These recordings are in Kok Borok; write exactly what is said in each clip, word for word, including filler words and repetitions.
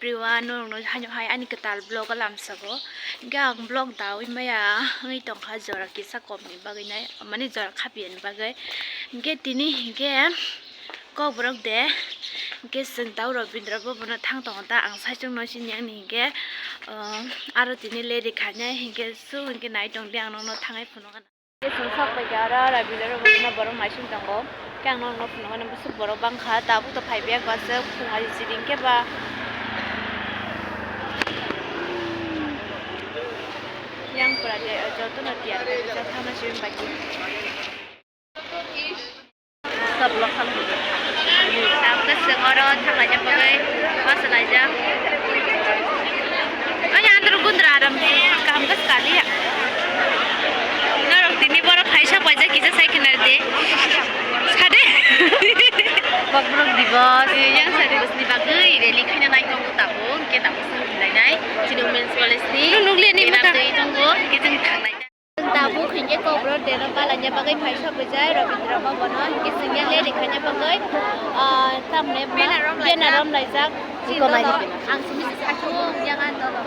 Priwa norokno haino hai ani kwtal vlog o lamsao. Hingke ang vlog dawi maya wngwi tongkha jora kisa komni bagwi nai, mani jora khapiyani bagwi. Hingke tini hingke kokborok de, hingke chwng tau Rabindra Bhavan o thang tongo ta, ang saichung no sini ani hingke, ah, aro tini lady khainai hingke su hingke nai tong di ang nokno thangai phunukha. Chwng sok bai kha aro, aro Rabindra Bhavan o borok naising tongo. Khe ang norokno phunukmani bwswk borok bangkha, tabuk to phaibai kha aswk, phung ari chiri hwnkhe ba. Yang pura de, jotono tiyar khaijak thangna simi bai. Tabuk khe chwng oro thanglaina bagwi ma swlaijak. Ani andro gundra aram kaham khe swkaliya. Norok tini borok hai sak paijak kisa sai khna de. Sade. Kokborok Divos. Yang sade. Divosni bagwi rally khaina naitongo tabuk, hwnkhe tabuk chwng hinlainai. Chini Women's College ni. Nukliya ni bera twi tongo, hwnkhe chwng thanglai. Tabuk hingke kokborok deno palaina bagwi phaisa bujai Rabindra Bhavan o hingke chwngya le rikhaina bagwi, ah, tamne banner rom laijak. Iko nai di. Ang simi se satung yang an dolo.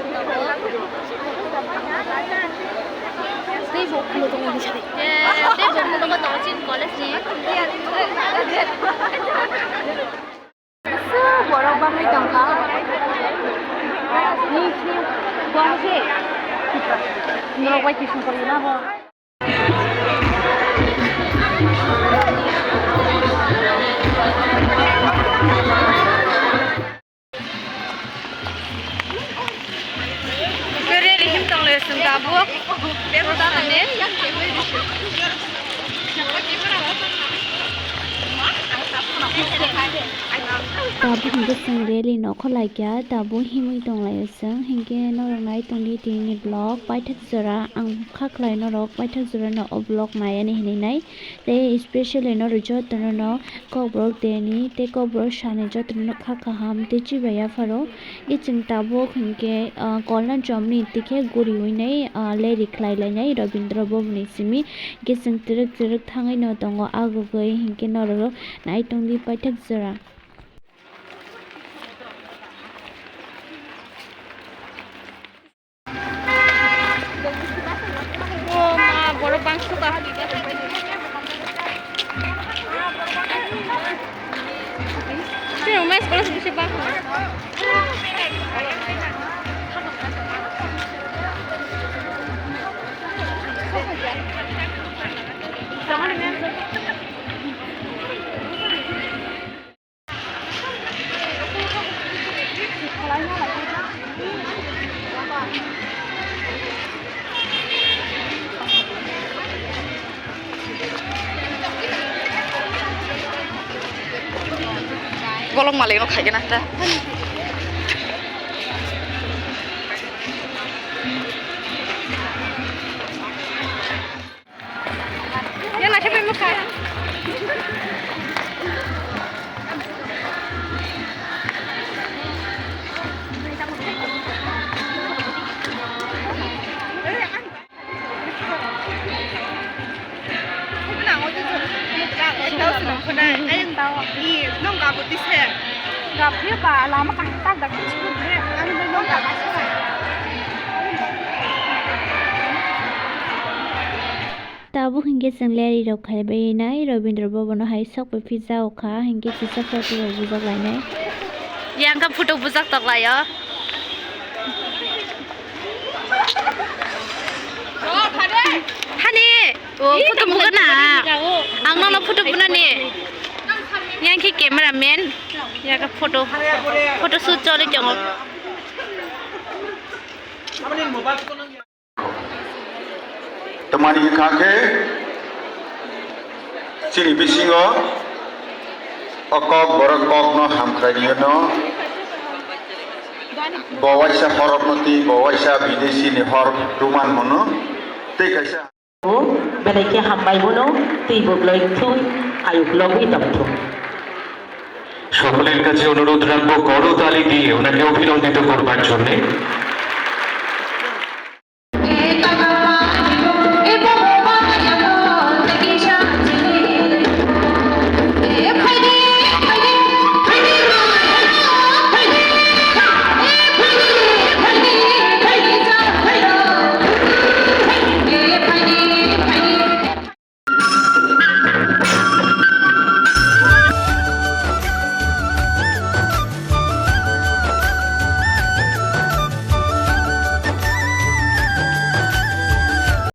Tei bo kulo tongo ni sari. Tei bo kulo tongo chin college ni. Aswk borok bangwi tongkha. Ni si, buang si. Norok bai kisung kori na bo. Kere rihim tong le sung tabuk. Tabuk hingke chwng rally nokho laikha, tabuk himwi tonglaio chwng, hingke norok nai tongdi tini vlog paithak jora, ang kha khlai norok paithak jora no o vlog nai ani hinwi nai, tei specially norok jotono no kokborok deni tei kokborok sani jotono no kha kaham tei chibai yapharo. Khe chwng tabuk hinkhe, ah, kolna chomni tikhe guriwi nai, ah, leri khlai lainai Rabindra Bhavanni simi. Khe chwng twrwk twrwk thangwi no tongo, agugwi hinkhe norok nai tongdi paithak jora. O ma, borok bangso ba. Sini, Umesh, bolos bisi ba. Bolong malik no khaigena ta. Yala, siapa yang buka? Ayang tao. Ih, nong gabo tise. Gab dia ba, lama kaham tak dak. Ano ba nong gabo tise. Tabuk hinkhe chwng leri rok khaibai nai Rabindra Bhavan o hai sok bai phijao kha, hinkhe kisa photo rok bujak lainai. Yang kha photo bujak tok laio. Hani, o photo bugana. Ang nono photo bunani. Yang khe camera man. Yang kha photo, photo shoot choli tongo. Tamani wngkha khe chini bisingo o kok borok kokno hamkrai rwino, bo waisa horokno twi bo waisa bidesi ni hor rwman mano tei kaisa. Belai khe hambai bono twi bo belai thwi ayuk logwi tongthung. সকলের কাছে অনুরোধ রাখবো করতালি দিয়ে ওনাকে অভিনন্দিত করবার জন্যে।